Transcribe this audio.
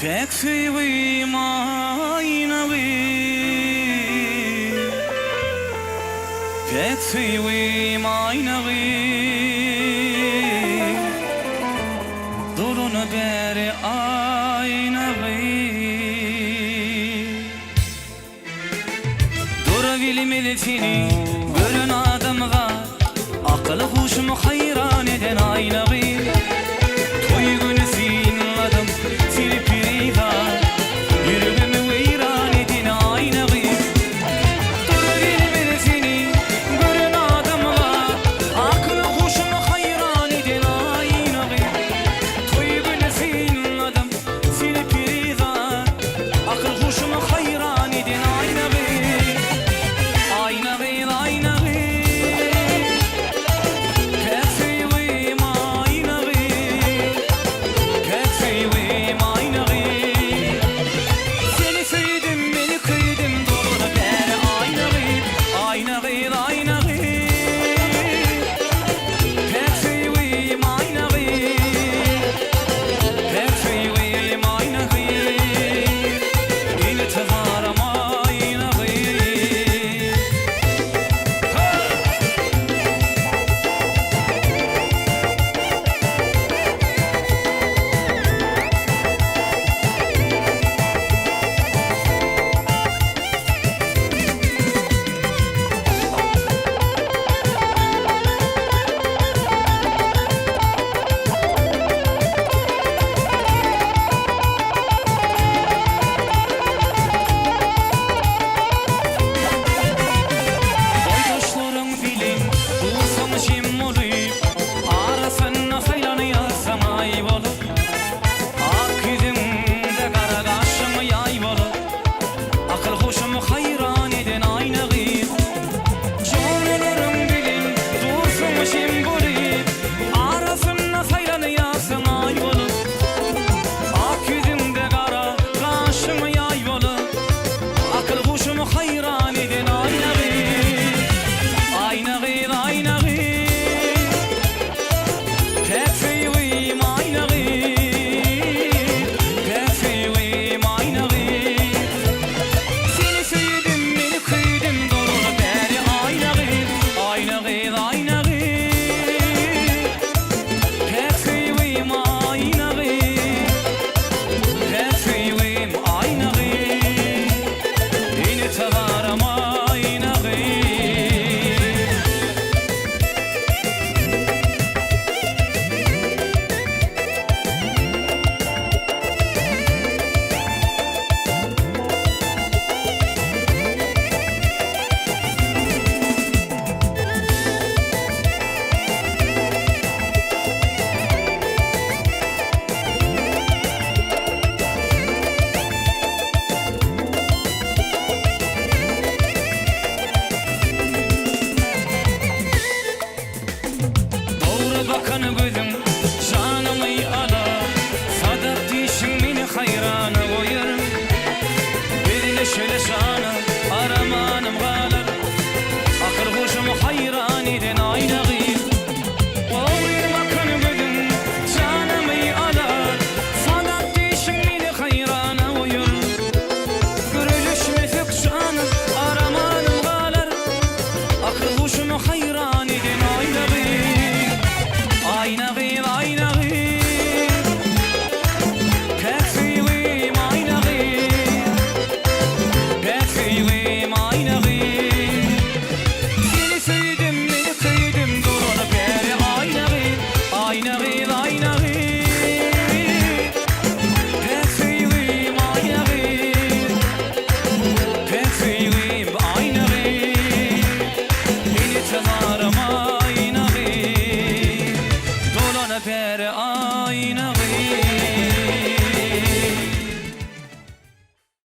Päk söýgim aýnagy Päk söýgim aýnagy Dolana bäri aýnagy Durabilmeli seni gören adamzat Akyly huşumy haýran eden aýnagy Toý güni synladym seni perizat Ýüregimi weýran eden aýnagy Durabilmeli seni gören adamzat Akyly huşumy haýran eden aýnagy Toý güni synladym seni perizat Akyl-huşumy haýran eden Aýna gyz, Aýna gyz, Aýna gyz. Päk söýgim Aýna gyz, Päk söýgim Aýna gyz. Seni söýdüm, meni köýdüm, dolany bäri Aýna gyz, Aýna gyz, Aýna gyz. Päk söýgim Aýna gyz. Päk söýgim Aýna gyz, Iltizaram Aýna gyz. Boýdaşlaryň bilen dursaň jem bolup, Arasynda saýlanýarsyň aý bolup. Ak ýüzüňde gara gaşyň ýaý bolup, Akyl-huşumy haýran eden aýna gyz. Joralaryň bilen dursaň jem bolup, Arasynda saýlanýarsyň aý bolup. Ak ýüzüňde gara gaşyň ýaý bolup, Akyl-huşumy haýran eden aýna gyz. Aýna gyz, aýna gyz. Päk söýgim aýna gyz. Päk söýgim aýna gyz. Seni söýdüm, meni köýdüm, dolaly bäri aýna gyz, aýna gyz, aýna gyz. Päk söýgim aýna gyz, päk söýgim aýna gyz. Ene tabaram aýna gyz. Dogry bakan.